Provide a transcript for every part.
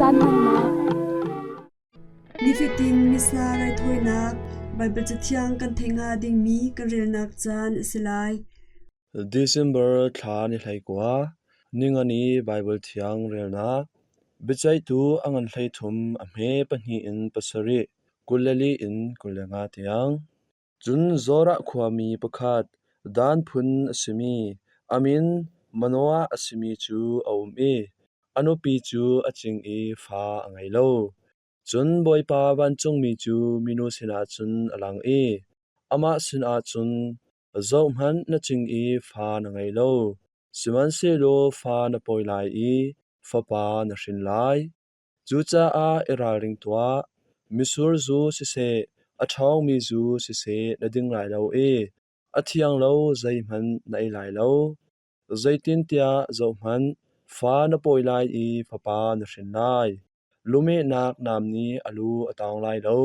Caan hmannak. Nifatin Missa raithawinak Baibal Cathiang kan theih hnga dingmi kan relnak caan a si lai. December thla ni 19, ningani Baibal Thiang relnak. Biaceihtu a ngan 13 a hme pahnih in pasarih, 24 in 25 tiang. Cun Zorah khuami pakhat, Dan phun a simi, a min Manoah a simi cu a um i a nupi cu a cing i fa a ngei lo. Cun Bawipa vancungmi cu minu sinah cun a lang i amah sinah cun, “Zohhmanh, na cing i fa na ngei lo, sihmanhsehlaw fa na pawi lai i fapa na hrin lai. Cucaah i ralring tuah; mitsur zu siseh, a ṭhawngmi zu siseh na ding lai lo i a thianglo zeihmanh na ei lai lo. Zeitintiah zohhmanh, fa na pawi lai i fapa na hrin lai. Lumehnak nam nih a lu a tawng lai lo.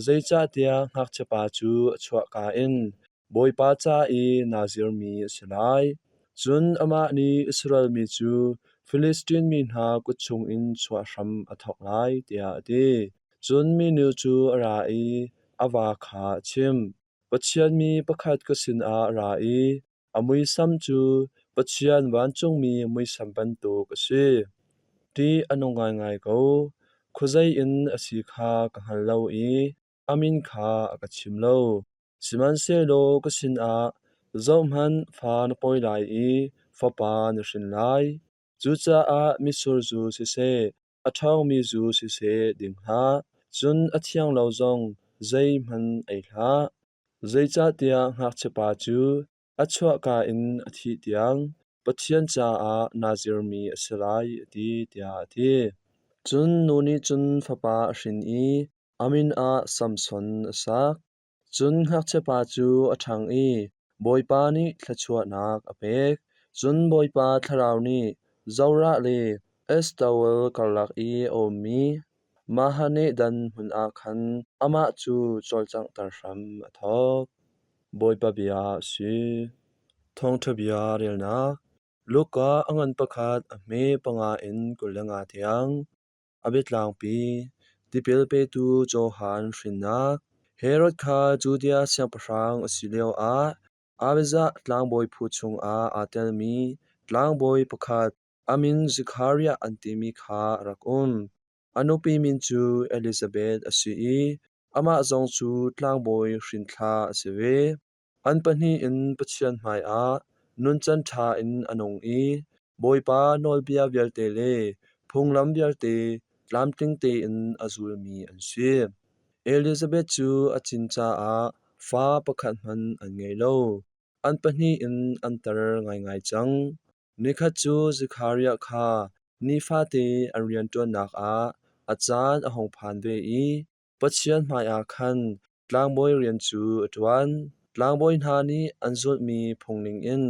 Zeicahtiah ngakchiapa cu a chuahka in Bawipa ca i naa zirmi a si lai. Cun amah nih Israel mi cu Filistin mi hna kut chungin chuah hram a thawk lai, tiah a ti. Cun minu cu a ra i a va kha a chimh. Pathian mi pakhat ka sinah a ra i a muisam cu Pathian vancungmi muisam bantuk a si. Ṭih a nung ngaingai ko. Khuazei in a si kha ka hngal lo i a min kha a ka chim lo. Sihmanhsehlaw ka sinah, “Zohhmanh, fa na pawi lai i fapa na hrin lai. Cucaah mitsur zu siseh, a ṭhawngmi zu siseh ding hlah, cun a thianglo zong zeihmanh ei hlah. Zeicahtiah ngakchiapa cu a chuahka in a thih tiang Pathian caah Nazir mi a si lai,” a ti, tiah a ti. Cun nu nih cun fapa a hrin i a min ah Samson a sak. Cun ngakchiapa cu a ṭhang i Bawipa nih thluachuahnak a pek. Cun Bawipa Thlarau nih Zorah le Eshtaol karlak i a ummi Mahaneh-dan hmun ah khan amah cu cawlcanghter hram a thawk. Bawipa bia a si. Thawngṭha bia relnak Luka a ngan pakhat a hme panga in 25 tiang. A biatlangpi tipil petu Johan hrinnak Herod kha Judea siangpahrang a si lioah Abijah tlangbawi phu chungah aa telmi tlangbawi pakhat a min Zekhariah an timi kha a rak um. A nupi min cu Elizabeth a si i amah zong cu tlangbawi hrinthla a si ve. An pahnih in Pathian hmaiah nuncan ṭha in a nung i Bawipa nawlbia vialte le phunglam vialte tlamtling tein a zulmi an si. Elizabeth cu a cin caah fa pakhat hmanh an ngei lo. An pahnih in an tar ngaingai cang. Nikhat cu Zekhariah kha nifate an rianṭuannak ah a caan a hung phan ve i Pathian hmaiah khan tlangbawi rian cu a ṭuan. Tlangbawi hna nih an zulhmi phung ningin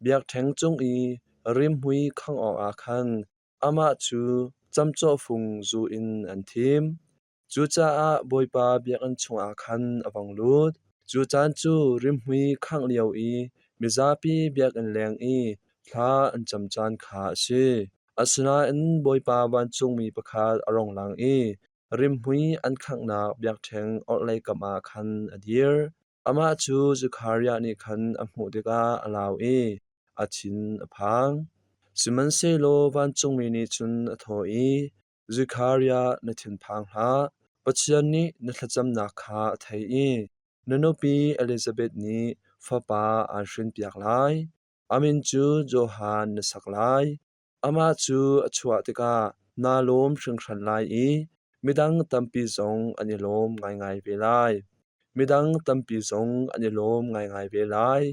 biakṭheng cung i rimhmui khangh awkah khan amah cu camcawhfung zu in an thim. Cucaah Bawipa biakinn chungah khan a vung lut. Cu caan cu rimhmui khangh lio i mizapi biakinn leng i thla an cam caan kha a si. Asinain Bawipa vancungmi pakhat a rung lang i rimhmui an khanghnak biakṭheng orhlei kam ah khan a dir. Amah cu Zekhariah nih khan a hmuh tikah a lau i a thin a phang. Sihmanhsehlaw vancungmi nih cun a thawh i, Zekhariah, na thinphang hlah. Pathian nih na thlacamnak kha a theih i na nupi Elizabeth nih fapa aan hrinpiak lai. A min cu Johan na sak lai. Amah cu a chuah tikah naa lawm hringhran lai i midang tampi zong an i lawm ngaingai ve lai. Midang tampi zong an i lawm ngaingai ve lai.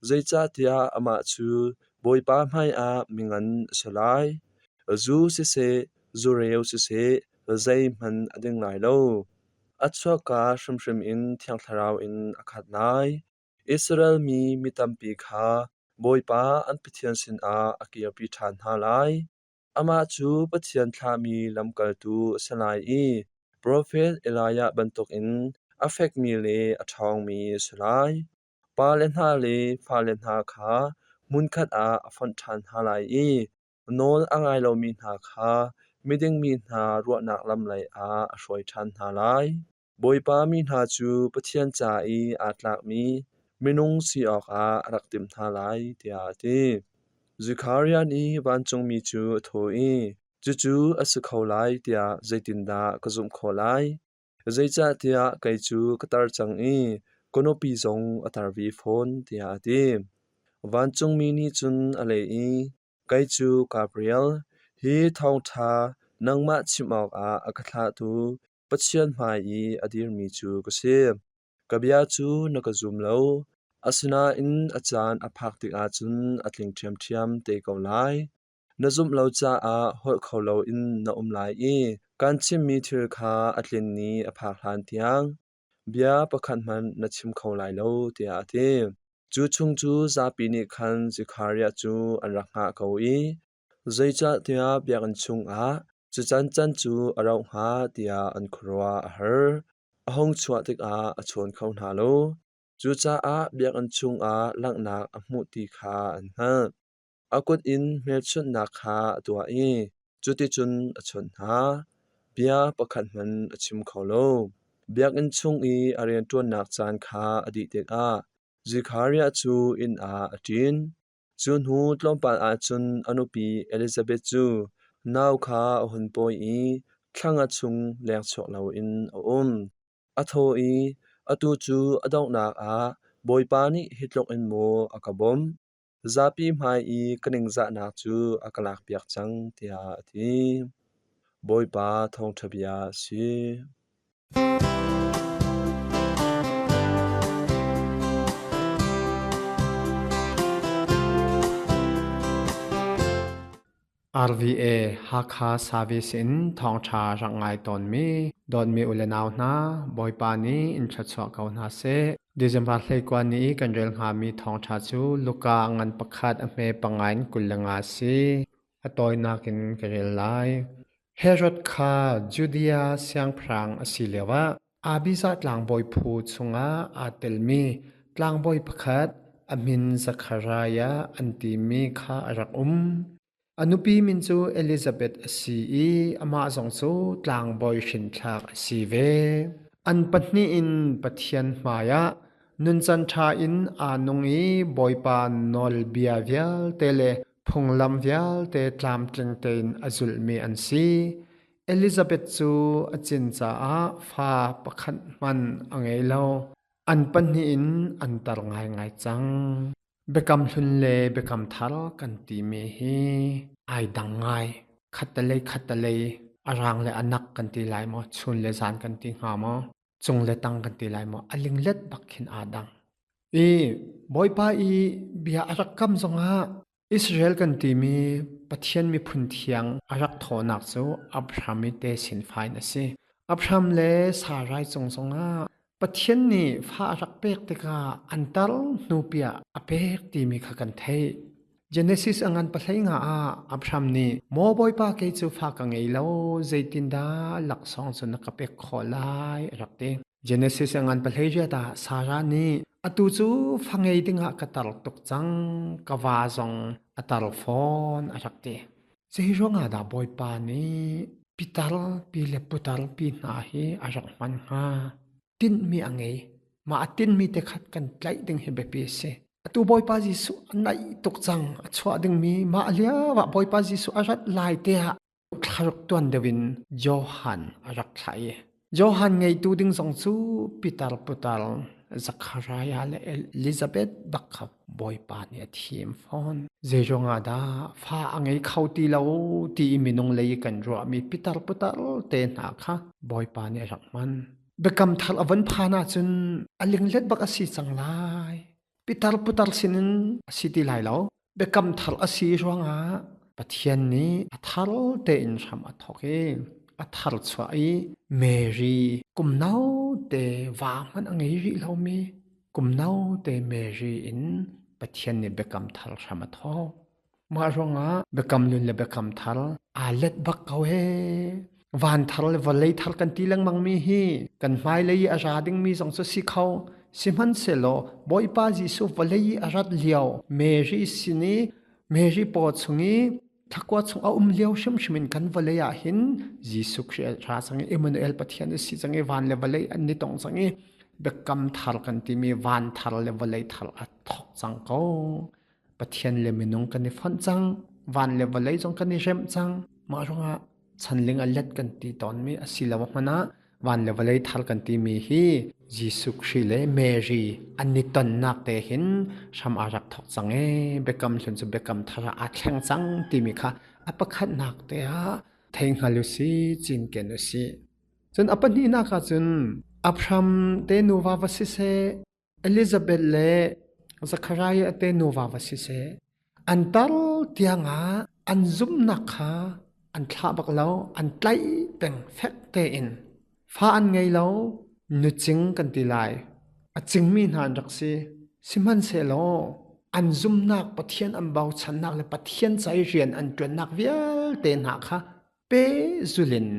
Zeicahtiah amah cu Bawipa hmaiah mingan a si lai. Zu siseh, zureu siseh, zeihmanh a ding lai lo. A chuakka hrimhrim in Thiang Thlarau in a khat lai. Israel mi mi tampi kha Bawipa an Pathian sinah a kirpi ṭhan hna lai. Amah cu Pathian thlahmi lamkaltu a si lai i profet Elijah bantukin a fekmi le a ṭhawngmi a si lai. Pale hna le fale hna kha hmunkhat ah a fonh ṭhan hna lai i nawl a ngai lomi hna kha miding mi hna ruahnak lam leiah a hruai ṭhan hna lai. Bawipa mi hna cu Pathian ca i aa tlakmi minung si awkah a rak timh hna lai, tiah a ti. Zekhariah nih vancungmi cu a thawh i, Cucu a si kho lai tiah zeitindah ka zumh khawh lai? Zeicahtiah kei cu ka tar cang i ka nupi zong a tar ve fawn, tiah a ti. Vancungmi nih cun a leh i, Kei cu Gabriel, hi thawngṭha nangmah chimh awkah a ka thlahtu Pathian hmai i a dirmi cu ka si. Ka bia cu na ka zum lo, asinain a caan a phak tikah cun a tling ṭhiamṭhiam te ko lai. Na zumh lo caah holh kho loin na um lai i kan chimmi thil kha a tlin ni a phak hlan tiang bia pakhat hmanh na chim kho lai lo, tiah a ti. Cu chung cu zapi nih khan Zekhariah cu an rak hngah ko i zeicahtiah biakinn chungah cu cancan cu a rauh hnga tiah an khuaruah a har. A hung chuah tikah a chawn kho hna lo. Cucaah biakinn chungah langhnak a hmuh ti kha an hngalh. A kut in hmelchunhnak kha a tuah i cuticun a chawnh hna. Bia pakhat hmanh a chim kho lo. Biakinn chung i a rianṭuannak caan kha a dih tikah Zekhariah cu inn ah a ṭin. Cu hnu tlawmpal ah cun a nupi Elizabeth cu nau kha a hun pawi i thla nga chung lengchuak loin a um. A thaw i, Atu cu a donghnak ah Bawipa nih hi tluk in maw a ka bawmh? Zapi hmai i ka ningzahnak cu a ka lakpiak cang, tiah a ti. Bawipa thawngṭha bia a si. RVA Hakha Service in thawngṭha rak ngai tawnmi dawtmi u le nau hna, Bawipa nih in thluachuah ko hna seh. December 21 ni i kan rel hngami thawngṭha cu Luka ngan pakhat a hme panga in 25 a si. A tawinak in ka rel lai. Herod kha Judea siangpahrang a si lioah Abijah tlangbawi phu chungah aa telmi tlangbawi pakhat a min Zekhariah an timi kha a rak um. A nupi min cu Elizabeth a si i amah zong cu tlangbawi hrinthlak a si ve. An pahnih in Pathian hmaiah nuncan ṭha in aa nung i Bawipa nawlbia vialte le phunglam vialte tlamtling tein a zulhmi an si. Elizabeth cu a cin caah fa pakhat hmanh a ngei lo. An pahnih in an tar ngaingai cang. Biakam hlun le biakam thar kan timi hi ai dang ngai. Khattelei khattelei a rang le a nak kan ti lai maw, chun le zan kan ti hnga maw, cung le tang kan ti lai maw, a linglet bak khin aa dang. I Bawipa i bia a rak kam zongah Israel kan timi Pathian miphun thiang a rak thawhnak cu Abraham i te sin fa in a si. Abraham le Sarai cung zongah Pathian nih fa a rak pek tikah an tar hnupi ah a pek timi kha kan theih. Genesis a ngan pahlei nga ah Abraham nih Maw Bawipa kei cu fa ka ngei lo zeitindah laksawng cu na ka pek khawh lai a rak ti. Genesis a ngan pahlei riat ah Sarah nih atu cu fa ngei dingah ka tar tuk cang ka va zong a tar fawn a rak ti. Zei ruangah dah Bawipa nih pitar pi le putar pi hna hi a rak hman hnga? Tinhmi a ngei. Mah a tinhmi te khat kan tlaih ding hi biapi a si. Atu Bawipa Jesuh a naih tuk cang. A chuah dingmi mah lio ah Bawipa Jesuh a rat lai te ah thlaruk tuan deuh in Johan a rak thlah i Johan ngeitu ding zong cu pitar putar Zakhariah le Elizabeth bak kha Bawipa nih a thim fawn. Zeiruang ah dah fa a ngei kho ti lo ti i minung lei kan ruahmi pitar putar te hna kha Bawipa nih a rak hman. Biakam thar a von phan ahcun a linglet bak a si cang lai. Pitar putar sinin a si ti lai lo. Biakam thar a si ruangah Pathian nih a thar tein hram a thawk i a thar chuah i Mary kum no te va hmanh a ngei rih lomi kum no te Mary in Pathian nih biakam thar hram a thawk. Mah ruangah biakam hlun le biakam thar aa let bak ko he. Van thar le vawlei thar kan ti lengmang mi hi kan hmailei i a ra dingmi zong cu si kho. Sihmanhsehlaw Bawipa Jesuh vawlei i a rat lio Mary sin i Mary paw chung i Thakua chung a um lio hrimhrim in kan vawlei ah hin Jesuh Khrih ra cang i Emmanuel Pathian a si cang i van le vawlei an ni tong cang i biakam thar kan timi van thar le vawlei thar a thok cang ko. Pathian le minung kan i fonh cang, van le vawlei zong kan i remh cang. Mah ruangah chanling a let kan ti tawnmi a si lo hmanh ah van le vawlei thar kan timi hi Jesuh Khrih le Mary an i tonnak te hin hram aa rak thawk cang ee. Biakam hlun cu biakam thar ah aa thleng cang timi kha a pakhatnak te ah thei hngal u si, cinken u si. Cun a pahnihnak ah cun Abraham te nuva va siseh, Elizabeth le Zachariah te nuva va siseh, an tar tiangah an zumhnak kha an thlah bak lo, an tlaih peng fek tein. Fa an ngei lo, nucing kan ti lai. A cingmi hna an rak si. Sihmanhsehlaw an zumhnak Pathian an bochannak le Pathian ca i rian an ṭuannak vialte hna kha pehzulh in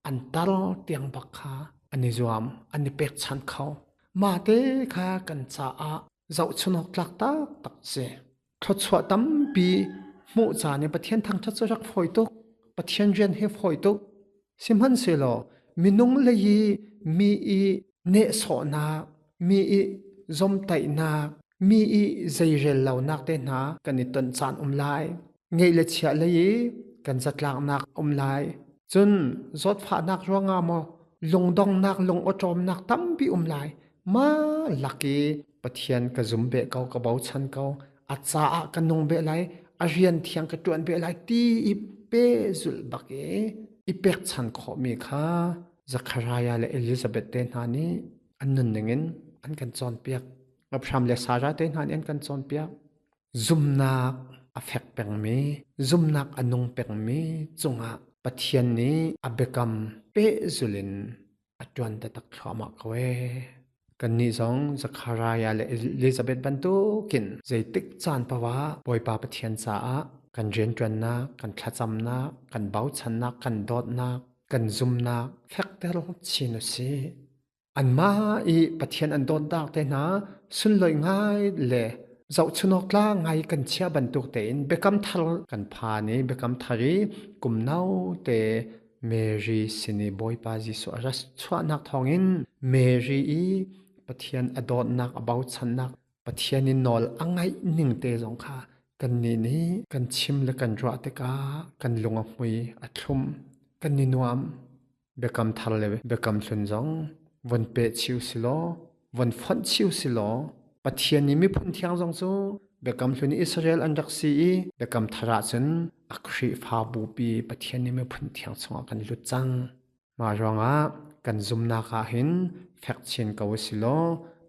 an tar tiang bak kha an i zuam, an i pekchanh kho. Mah te kha kan caah zohchunhawk tlak taktak si. Thluachuah tampi hmuh caan i Pathian thangṭhat cu rak fawi tuk. Pathian rian hi fawi tuk. Sihmanhsehlaw minung lei i mi i nehsawhnak, mi i zomtaihnak, mi i zeirel lonak te hna kan i ton caan um lai. Ngeih le chiah lei i kan zatlaknak um lai. Cun zawtfahnak ruangah maw lungdongnak, lungawṭawmnak tampi um lai. Ma lak i Pathian ka zum beh ko, ka bochan ko, a caah ka nung beh lai, a rian thiang ka ṭuan beh lai ti i pehzulh bak i i pekchan khawhmi kha Zechariah le Elizabeth te hna nih an nunning in an kan cawnpiak. Abraham le Sarah te hna nih an kan cawnpiak. Zumnak a fek pengmi, zumnak a nung pengmi cungah Pathian nih a biakam pehzulh in a ṭuan taktak thluahmah ko ee. Kannih zong Zechariah le Elizabeth bantukin zeitik caan paoh ah Bawipa Pathian caah kan rianṭuannak, kan thlacamnak, kan bochannak, kan dawtnak, kan zumnak fekter chin u sih. Anmah i Pathian an dawtnak te hna sunlawih ngai le zohchunhawk tla ngai kan chia bantuk tein biakam thar kan phan i biakam thar i kum note Mary sin i Bawipa Jesuh a rat chuahnak thawngin Mary i Pathian a dawtnak a bochannak Pathian i nawl a ngaih ning te zong kha kannih nih kan chim le kan ruah tikah kan lung a hmui a thlum kan i nuam. Biakam thar le biakam hlun zong von peh chiu silaw von fonh chiu silaw Pathian nih miphun thiang zong cu biakam hlun Israel an rak si i biakam thar ahcun a Khrihfabu pi Pathian nih miphun thiang chungah kan lut cang. Mah ruangah kan zumnak ah hin fek chin ko usilaw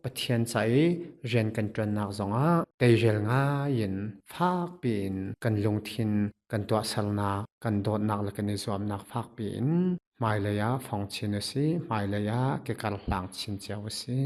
Pathian ca i rian kan ṭuannak zongah teirel ngai in fak piin kan lungthin kan tuahsernak, kan dawtnak le kan i zuamnak fak piin hmailei ah fong chin usi, hmailei ah kekar hlang chin cio usi.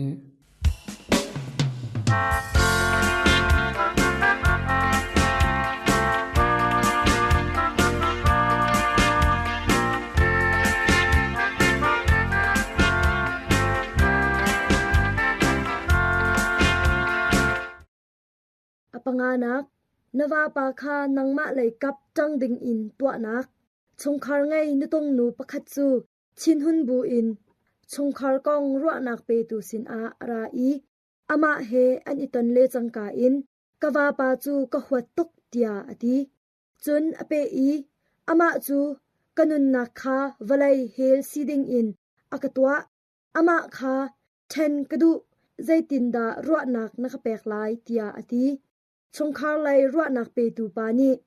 A panganak, na vapa kha nangmah lei kap ṭang dingin tuahnak. Chungkhar ngei nutung nu pakhat cu thinhun buin chungkhar kong ruahnak petu sinah a ra i amah he an i ton le cangka in ka vapa cu ka huat tuk tiah a ti. Cun a peh i amah cu ka nunnak kha vawlei hel si dingin a ka tuah. Amah kha ṭhen ka duh, zeitindah ruahnak na ka pek lai tiah a ti. Chungkhar lei ruahnak petu pa nih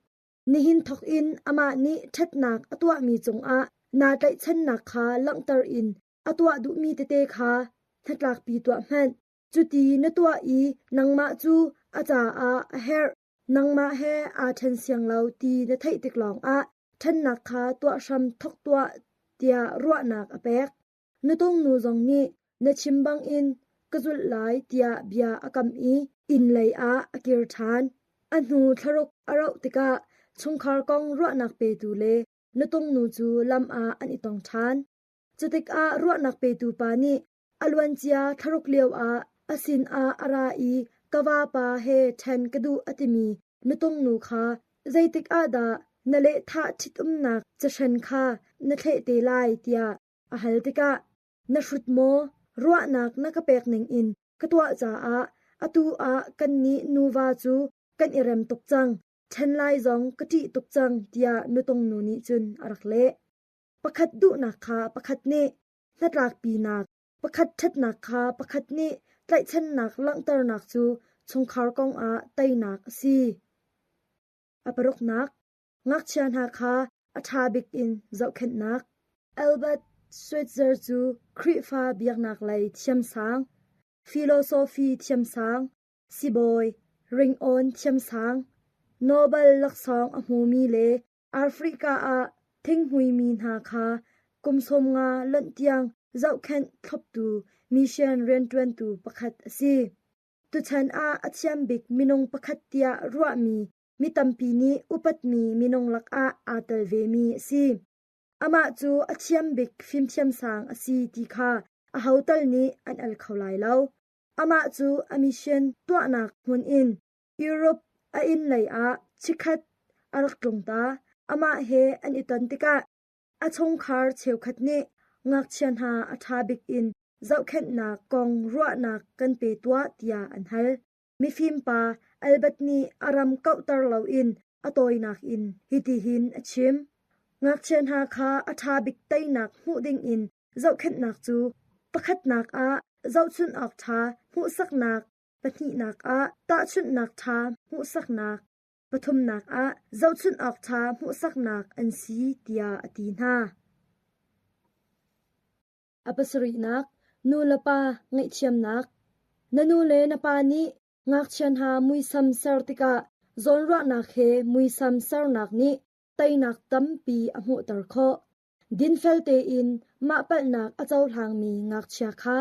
nihin thawkin amah nih ṭhatnak a tuahmi cungah naa tlaihchannak kha langhter in a tuah duhmi tete kha hnatlakpi tuah hmanh. Cuti na tuah i nangmah cu a caah a herh, nangmah he aa ṭhen siang lo ti na theih tik lawngah ṭhennak kha tuah hram thawk tuah tiah ruahnak a pek. Nutung nu zong nih na chim bangin ka zulh lai tiah bia a kam i inn lei ah a kir ṭhan. A hnu thlaruk a rauh tikah chungkhar kong ruahnak petu le nutung nu cu lam ah an i tong ṭhan. Cutikah ruahnak petu pa nih a luancia thlaruk lioah a sinah a ra i ka vapa he ṭhen ka duh a timi nutung nu kha zeitik ah dah Na lehthah ṭhitumnak cahren kha na thleh te lai tiah a hal tikah na hrut maw? Ruahnak na ka pek ningin ka tuah caah atu ah kannih nuva cu kan i rem tuk cang. Ṭhen lai zong ka ṭih tuk cang tiah nutung nu nih cun a rak leh. Pakhat duhnak kha pakhat nih hnatlakpinak, pakhat ṭhatnak kha pakhat nih tlaihchannak langhternak cu chungkhar kongah teinak a si. A paruknak, ngakchia hna kha a ṭha bik in zohkhenhnak. Albert Schweitzer cu Khrihfa biaknak lei thiamsang, philosophy thiamsang, sibawi, ringawn thiamsang, Nobel laksawng a hmumi le Africa ah thinghmuimi hna kha kum 50 lonh tiang zohkhenh thloptu mission rianṭuantu pakhat a si. Tuchan ah a thiam bik minung pakhat tiah ruahmi mi tampi nih upatmi minung lakah aa tel vemi a si. Amah cu a thiam bik fimthiamsang a si ti kha aho tal nih an al kho lai lo. Amah cu a mission tuahnak hmun in Europe a inn lei ah chikkhat a rak tlung ta. Amah he an i ton tikah a chungkhar cheukhat nih ngakchia hna a ṭha bik in zohkhenhnak kong ruahnak kan pe tuah tiah an hal. Mifim pa Albert nih a ram kauhter loin a tawinak in hitihin a chim. Ngakchia hna kha a ṭha bik teinak hmuh dingin zohkhenhnak cu pakhatnak ah zohchunh awk ṭha hmuhsaknak, pahnihnak ah tahchunhnak ṭha hmuhsaknak, pathumnak ah zohchunh awk ṭha hmuhsaknak an si tiah a ti hna. A pasarihnak, nu le pa ngaihthiamnak. Na nu le na pa nih ngakchia hna muisam ser tikah zawnruahnak he muisam sernak nih teinak tampi a hmuhter khawh. Dinfel tein mah palhnak a cohlangmi ngakchia kha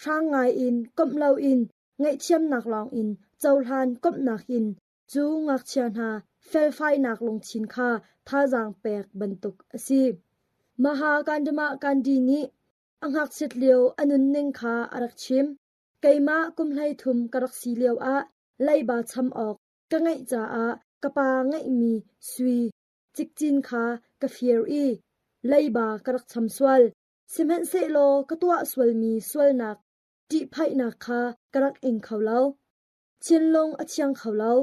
hrang ngaiin komh loin ngaihthiamnak lawngin cohlan komhnak in cu ngakchia hna felfainak lungthin kha thazaang pek bantuk a si. Maha Gandhi nih a ngakchiat lio a nunning kha a rak chim. Keimah kum 13 ka rak si lioah leiba cham awk ka ngeih caah ka pa ngeihmi sui cikcin kha ka fir i leiba ka rak cham sual. Sihmanhsehlaw ka tuah sualmi sualnak ṭihphaihnak kha ka rak ing kho lo. Thinlung a thiang kho lo.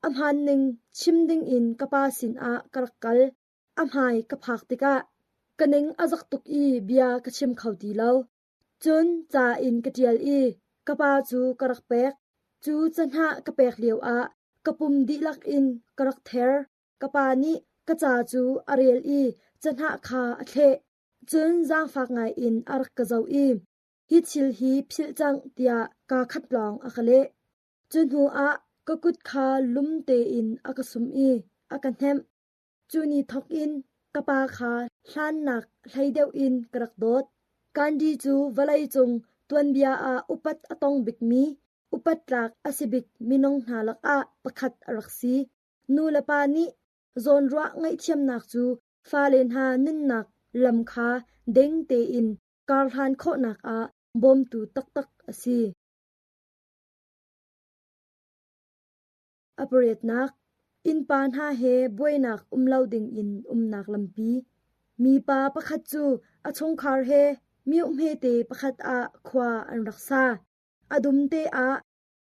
A hmaan ning chim dingin ka pa sinah ka rak kal. A hmai ka phak tikah ka ning a zak tuk i bia ka chim kho ti lo. Cun ca in ka ṭial i ka pa cu ka rak pek. Cu cahnah ka pek lioah ka pum dihlak in ka rak ther. Ka pa nih ka ca cu a rel i cahnah kha a thleh. Cun zaangfak ngaiin a rak ka zoh i hi thil hi philh cang tiah kaa khat lawng a ka leh. Cu hnu ah ka kut kha lum tein a ka sum i a ka hnemh. Cu ni thawk in ka pa kha hlannak hlei deuh in ka rak dawt. Gandhi cu vawleicung tuanbia ah upat a tong bikmi, upat tlak a si bik minung hna lakah pakhat a rak si. Nu le pa nih zawnruah ngaihthiamnak cu fale hna nunnak lam kha ding tein karhlan khawhnak ah bawmtu taktak a si. A pariatnak, innpa hna he buainak um lo dingin umnak lampi. Mipa pakhat cu a chungkhar he mioh hmete pakhat ah khua an rak sa. A dumte ah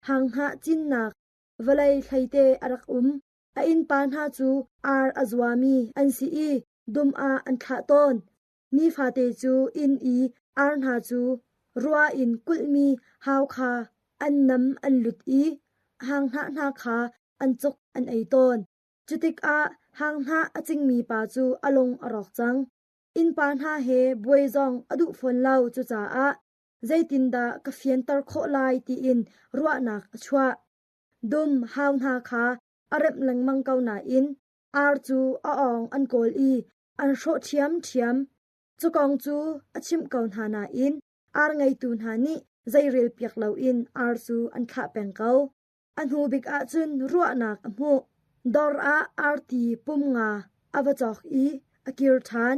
hanghnah cinnak vawlei hleite a rak um. A innpa hna cu ar a zuami an si i dum ah an thlah tawn. Nifate cu inn i ar hna cu rua in kulhmi hau kha an nam an lut i hanghnah hna kha an cuk an ei tawn. Cutikah hanghnah a cingmi pa cu a lung a rawk cang. Innpa hna he buai zong a duh fawn lo cucaah zeitindah ka fianter khawh lai tiin ruahnak a chuah. Dum hau hna kha a remh lengmang ko nain ar cu a awng an kawl i an hrawh ṭhiamṭhiam. Cu kong cu a chimh ko hna nain ar ngeitu hna nih zeirel piak loin ar cu an thlah peng ko. A hnu bik ah cun ruahnak a hmuh. Dawr ah arti pum nga a va cawk i a kir ṭhan.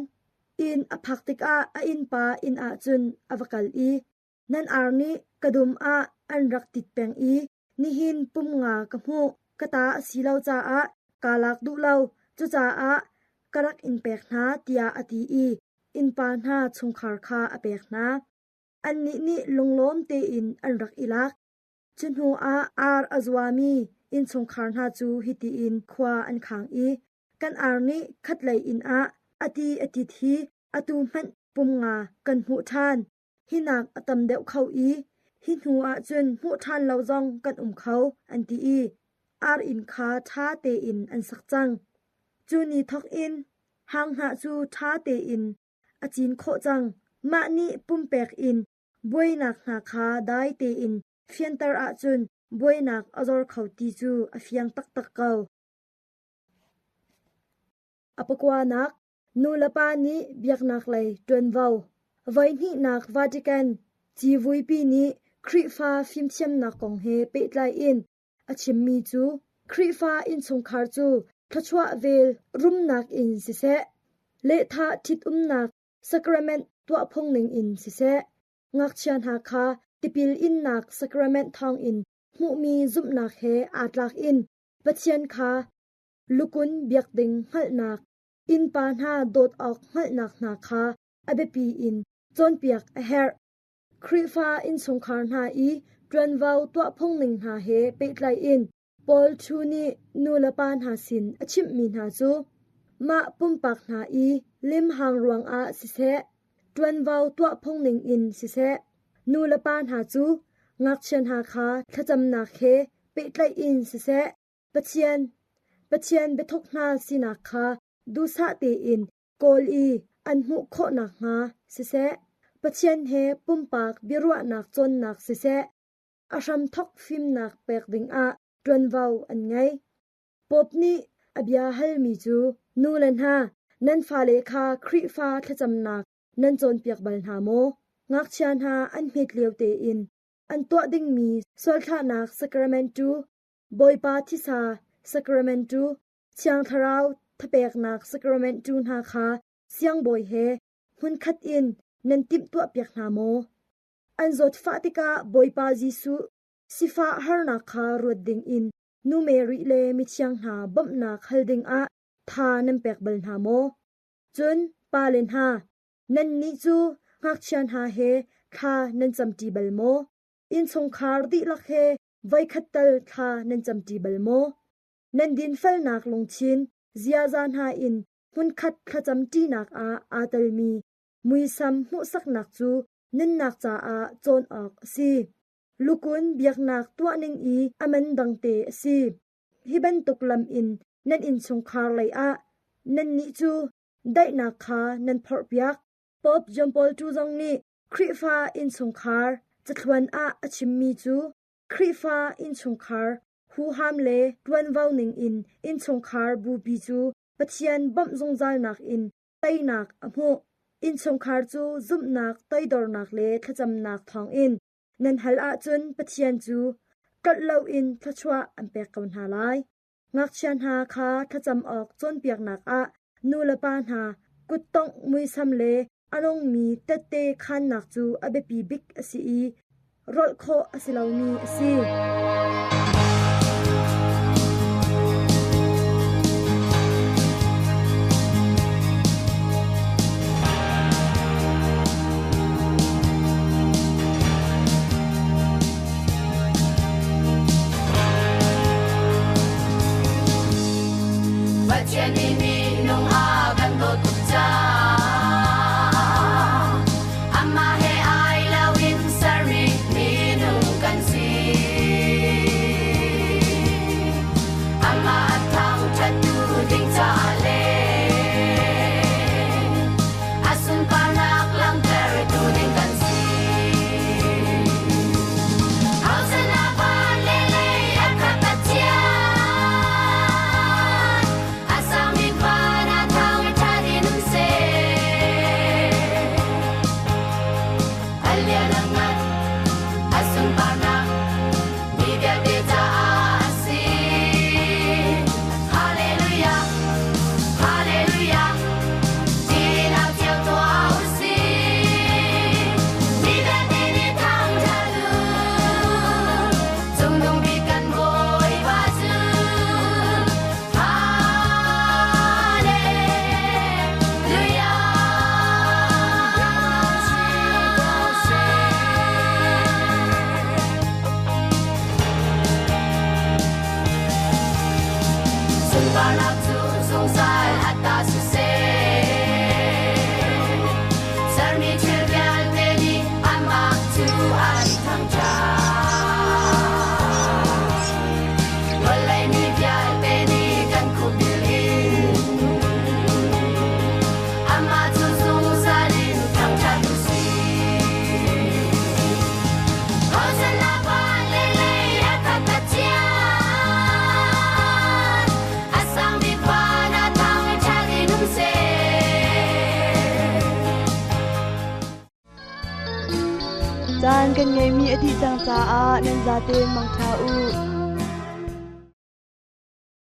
Inn a phak tikah a innpa inn ah cun a va kal i nan ar nih ka dum ah an rak tit peng i nihin pum nga ka hmuh. Ka ta a si lo caah kaa lak duh lo. Cucaah ka rak in pek hna tiah a ti i innpa hna chungkhar kha a pek hna. Annih nih lunglawm tein an rak i lak. Cu hnuah ar a zuami innchungkhar hna cu hitihin khua an khang i kan ar nih khatlei inn ah a ti a tit hi atu hmanh pum nga kan hmuh ṭhan. Hinak a tam deuh kho i hi hnu ahcun hmuh ṭhan lo zong kan um kho an ti i ar inn kha ṭha tein an sak cang. Cu ni thawk in hanghnah cu ṭha tein a cin khawh cang. Mah nih pumpek in buainak hna kha dai tein fianter ahcun buainak a zor kho ti cu a fiang taktak ko. A pakuanak, nulepa nih biaknak lei ṭuanvo. Voihnihnak Vatican civuipi nih Khrihfa fimthiamnak kong he pehtlai in a chimmi cu Khrihfa innchungkhar cu thluachuah vel rumnak in siseh, lehthah ṭhitumnak sacrament tuahphung ningin siseh, ngakchia hna kha tipil innak sacrament thawngin hmuhmi zumhnak he aa tlak in Pathian kha lukun biak ding hngalhnak, innpa hna dawt awk hngalhnak hna kha a biapi in cawnpiak a herh. Khrihfa innchungkhar hna i ṭuanvo tuahphung ning hna he pehtlai in Paul Thu nih nulepa hna sin a chimhmi hna cu mah pumpak hna i limhang ruangah siseh, ṭuanvo tuahphung ning in siseh, nulepa hna cu ngakchia hna kha thlacamnak he pehtlaih in siseh, Pathian, Pathian biathuk hna sinak kha duhsah tein kawl i an hmuh khawh nakhnga siseh, Pathian he pumpak biaruahnak cawnnak siseh, a hramthawk fimnak pek dingah ṭuanvo an ngei. Pope nih a bia halmi cu nu le hna nan fale kha Khrihfa thlacamnak nan cawnpiak bal hna maw? Ngakchia hna an hmet lio tein an tuah dingmi sualthlahnak sacrament cu Bawipa thisa sacrament cu Thiang Thlarau thapeknak sacrament cu hna kha siangbawi he hmunkhat in nan timhtuahpiak hna maw? An zawtfah tikah Bawipa Jesuh sifah harnak kha ruat dingin Nu Mary le mithiang hna bawmhnak hal dingah tha nan pek bal hna maw? Cun pale hna, nannih cu ngakchia hna he thla nan camṭi bal maw? Innchungkhar dihlak he voikhat tal thla nan camṭi bal maw? Nan dinfelnak lungthin ziaza hna in hmunkhat thlacamṭinak ah aa telmi muisam hmuhsaknak cu nunnak caah cawn awk a si. Lukun biaknak tuahning i a man dangte a si. Hi bantuk lam in nan innchungkhar lei ah nannih cu daihnak kha nan phorhpiak. Pope John Paul II zong nih Khrihfa innchungkhar cathluan ah a chimmi cu Khrihfa innchungkhar huham le ṭuanvo ningin innchungkhar bupi cu Pathian bawmh zungzalnak in teinak a hmuh. Innchungkhar cu zumhnak, toidornak le thlacamnak thawngin nan hal ahcun Pathian cu tlolh loin thluachuah an pek ko hna lai. Ngakchia hna kha thlacam awk cawnpiaknak ah nulepa hna kuttongh muisam le a nungmi tette khaannak cu a biapi bik a si i rolh khawh a si lomi a si. Pathian nih minung a kan dawt tuk caah amah he ai lo in sermi minung kan si. Caan kan ngeimi a dih cang caah nan zaten mangṭha u.